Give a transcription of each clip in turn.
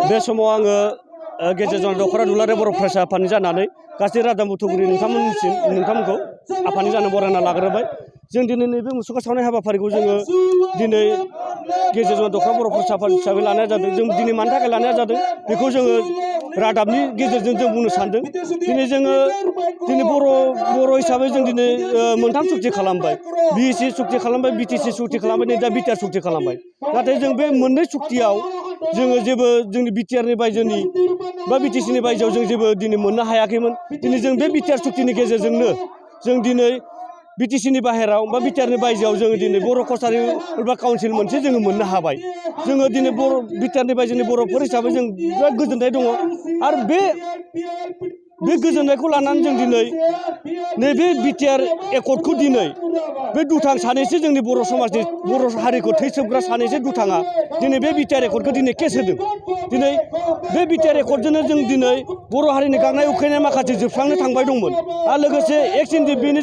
बे समाव आङो गेजेर जन दख'रा दुलाराय बर' फरायसा आफादनि जानानै गासै रादाब बुथुमगिरि नोंथांमोनखौ आफादनि जानो बरायना लाग्रोबाय। जों दिनै नैबे मुसुखा सावनाय हाबाफारिखौ जोङो दिनै गेजेर जन दख'रा बर' फरायसा आफाद हिसाबै लानाय जादों। जों दिनै मानि थाखाय लानाय जादों बेखौ जोङो रादाबनि गेजेरजों जों बुंनो सानदों। दिनै जोङो बर' हिसाबै जों दिनै मोनथाम सुक्ति खालामबाय। BSC सुक्ति खालामबाय, BTC सुक्ति खालामबाय, नै दा बिटिआर सुक्ति खालामबाय। नाथाय जों बे मोननै सुक्तियाव जोङो जेबो जोंनि बिटिआरनि बायजोनि बा बिटिसिनि बायजोआव जों जेबो दिनै मोननो हायाखैमोन। दिनै जों बे बिटिआर सुक्तिनि गेजेरजोंनो जों दिनै बिटिसिनि बाहेराव बा बिटिआरनि बायजोआव जोङो दिनै बर' कसारि बा काउन्सिल मोनसे जोङो मोननो हाबाय। जोङो दिनै बिटिआरनि बायजोनि बर'फोर हिसाबै जों बिराद गोजोननाय दङ। आरो बे गोजोननायखौ लानानै जों दिनै नैबे बिटिआर एकर्डखौ दिनै बे दुथां सानैसो जोंनि बर' समाजनि बर' हारिखौ थै सोबग्रा सानैसो दुथाङा दिनै बे बिटिआर एकर्डखौ दिनै केस होदों। दिनै बे बिटिआर एकर्डजोंनो जों दिनै बर' हारिनि गांनाय उखैनाय माखासे जोबस्रांनो थांबाय दंमोन। आरो लोगोसे एक्स एनडिएफबिनि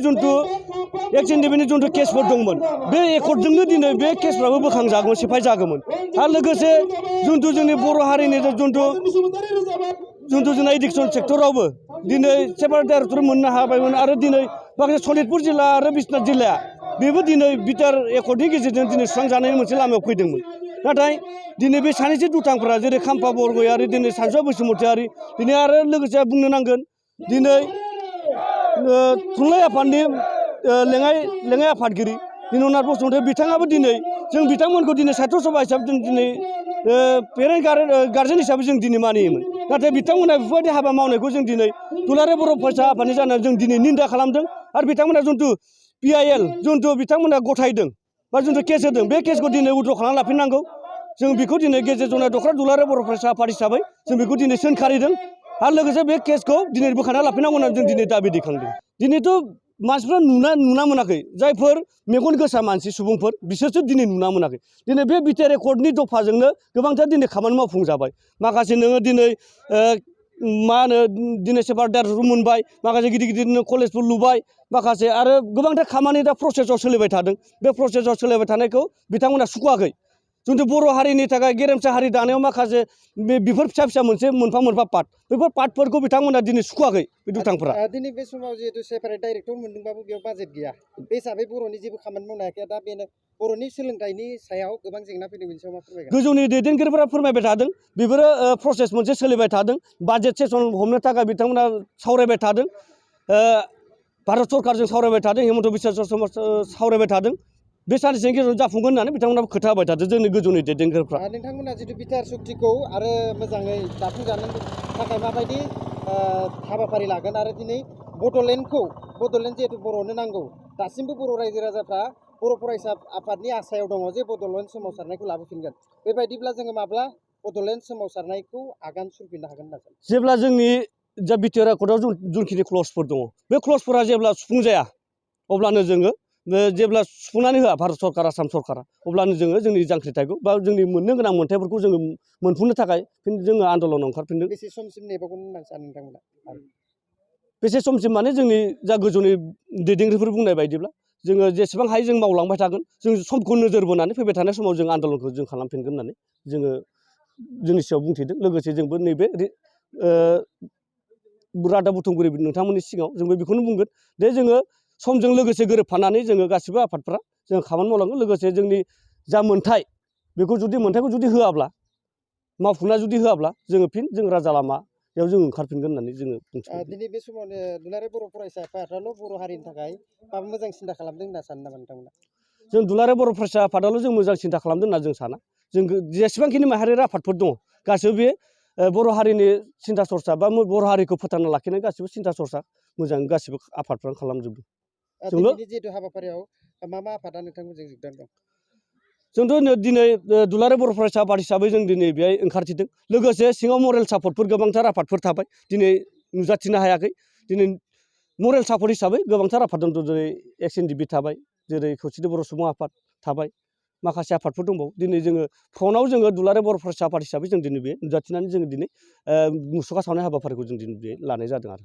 जिथु केसफोर दंमोन, बे एकर्डजोंनो दिनै बे केसफ्राबो बोखांजागौमोन, सेफाय जागौमोन। आरो लोगोसे जोंनि बर' हारिनि जोंना एडिक्सन सेक्टरावबो दिनै सेपारेट डाइरेक्टर मोननो हाबायमोन। आरो दिनै माखासे सनितपुर जिल्ला आरो बिश्वनाथ जिल्लाया बेबो दिनै बिटिआर एकर्डनि गेजेरजों दिनै सुस्रांजानायनि मोनसे लामायाव फैदोंमोन। नाथाय दिनै बे सानैसो दुथांफ्रा जेरै खाम्फा बरगयारि, दिनै सानसुमा बसुमतारी, दिनै आरो लोगोसे बुंनो नांगोन दिनै थुनलाइ आफादनि लेङाइ आफादगिरि निलनाथ बसुमतारी, बिथाङाबो दिनै जों बिथांमोनखौ दिनै साहित्य सभा हिसाबै जों दिनै पेरेन्ट गार्जेन हिसाबै जों दिनै मानियोमोन। नाथाय बिथांमोना बेफोरबायदि हाबा मावनायखौ जों दिनै दुलाराय बर' फरायसा आफादनि जानानै जों दिनै निन्दा खालामदों। आरो बिथांमोना जिथु PIL बिथांमोना गथायदों बा केस होदों, बे केसखौ दिनै उइथ्र' खालामना लाफिननांगौ। जों बेखौ दिनै गेजेर जनाय दख'रा दुलाराय बर' फरायसा आफाद हिसाबै जों बेखौ दिनै सोंखारिदों। आरो लोगोसे बे केसखौ दिनै बोखारना लाफिननांगौ होननानै जों दिनै दाबि दैखांदों। दिनैथ' मानसिफ्रा नुना मोनाखै, जायफोर मेगन गोसा मानसि सुबुंफोर बिसोरसो दिनै नुना मोनाखै। दिनै बे बिटिआर एकर्डनि दफाजोंनो गोबांथार दिनै खामानि मावफुंजाबाय। माखासे नोङो दिनै मा होनो दिनै सेपारेट डाइरेक्टर मोनबाय, माखासे गिदिर गिदिर कलेजफोर लुबाय, माखासे आरो गोबांथार खामानि दा प्रसेसआव सोलिबाय थादों। बे प्रसेसआव सोलिबाय थानायखौ बिथांमोना सुखुवाखै। जोंथ' बर' हारिनि थाखाय गेरेमसा हारि दानायाव माखासे बेफोर फिसा मोनसे मोनफा पार्ट, बेफोर पार्टफोरखौ बिथांमोना दिनै सुखुवाखै बे दुथांफ्रा। दिनै बे समाव जिहेतु सेपारेट डाइरेक्टर मोनदोंबाबो बेयाव बाजेट गैया, बे हिसाबै बर'नि जेबो खामानि मावनो हायाखै। दा बेनो बर'नि सोलोंथाइनि सायाव गोबां जेंना फैदों, बेनि सायाव मा फोरमायगोन? गोजौनि दैदेनगिरिफोरा फोरमायबाय थादों, बेफोरो प्रसेस मोनसे सोलिबाय थादों। बाजेट सेसन हमनो थाखाय बिथांमोना सावरायबाय थादों, भारत सरकारजों सावरायबाय थादों, हिमन्त बिश्व शर्मा सावरायबाय थादों। बे साननैसोनि गेजेराव जाफुंगोन होननानै बिथांमोनाबो खोथा होबाय थादों जोंनि गोजौनि दैदेनगिरिफ्रा। नोंथांमोना जिथु बिटिआर सुक्तिखौ आरो मोजाङै दाफुंजानो थाखाय माबायदि हाबाफारि लागोन? आरो दिनै बड'लेण्ड जिहेतु बर'नो नांगौ, दासिमबो बर' रायजो राजाफ्रा बर' फरायसा आफादनि आसायाव दङ जे बड'लेण्ड सोमावसारनायखौ लाबोफिनगोन। बेबायदिब्ला जोङो माब्ला बड'लेण्ड सोमावसारनायखौ आगान सुरफिननो हागोन होनना सानो? जेब्ला जोंनि जा बिटिआर एकर्डआव जिखिनि क्लजफोर दङ, बे क्लजफोरा जेब्ला सुफुंजाया, अब्लानो जोङो जेब्ला सुफुंनानै होआ भारत सरकार, आसाम सरकारा, अब्लानो जोङो जोंनि जांख्रिथायखौ बा जोंनि मोननो गोनां मोन्थायफोरखौ जोङो मोनफुंनो थाखाय जोङो आन्दलनाव ओंखारफिनदों। बेसे समसिम नेबावगोन होनना सानो नोंथांमोना? बेसे समसिम माने जोंनि जा गोजौनि दैदेनगिरिफोर बुंनाय बायदिब्ला जोङो जेसेबां हायो जों मावलांबाय थागोन। जों समखौ नोजोर बोनानै फैबाय थानाय समाव जों आन्दलनखौ जों खालामफिनगोन होननानै जोङो जोंनि सिगाङाव बुंथिदों। लोगोसे जोंबो नैबे रादाब बुथुमगिरि नोंथांमोननि सिगाङाव जोंबो बेखौनो बुंगोन दे जोङो समजों लोगोसे गोरोबफानानै जोङो गासिबो आफादफ्रा जों खामानि मावलांगोन। लोगोसे जोंनि जा मोन्थाय, बेखौ मोन्थायखौ जुदि होआब्ला, मावफुंना जुदि होआब्ला जोङो फिन जों राजा लामायाव जों ओंखारफिनगोन होननानै जोङो बुंथिदों। दिनै बे समावनो दुलाराय बर' फरायसा आफादाल' बर' हारिनि थाखाय माबा मोजां सिन्था खालामदों होनना सानो नामा नोंथांमोना? जों दुलाराय बर' फरायसा आफादाल' जों मोजां सिन्था खालामदों होनना जों साना। जों जेसेबांखिनि माहारियारि आफादफोर दङ, गासैबो बे बर' हारिनि सिन्था सरसा बा बर' हारिखौ फोथांना लाखिनाय गासिबो सिन्था सरसा मोजां गासिबो आफादफ्रानो खालामजोबदों। दिनैनि जिहेतु हाबाफारियाव मा आफादा नोंथांमोनजों जोगदान दं? जोंथ' दिनै दुलाराय बर' फरायसा आफाद हिसाबै जों दिनै बेहाय ओंखारथिदों। लोगोसे सिङाव मरेल सापर्टफोर गोबांथार आफादफोर थाबाय, दिनै नुजाथिनो हायाखै। दिनै मरेल सापर्ट हिसाबै गोबांथार आफाद दं, जेरै XNDP थाबाय, जेरै खौसेथि बर' सुबुं आफाद थाबाय, माखासे आफादफोर दंबावो। दिनै जोङो फ्रन्टआव जोङो दुलाराय बर' फरायसा आफाद हिसाबै जों दिनै बे नुजाथिनानै जोङो दिनै मुसुखा सावनाय हाबाफारिखौ जों दिनै बे लानाय जादों आरो।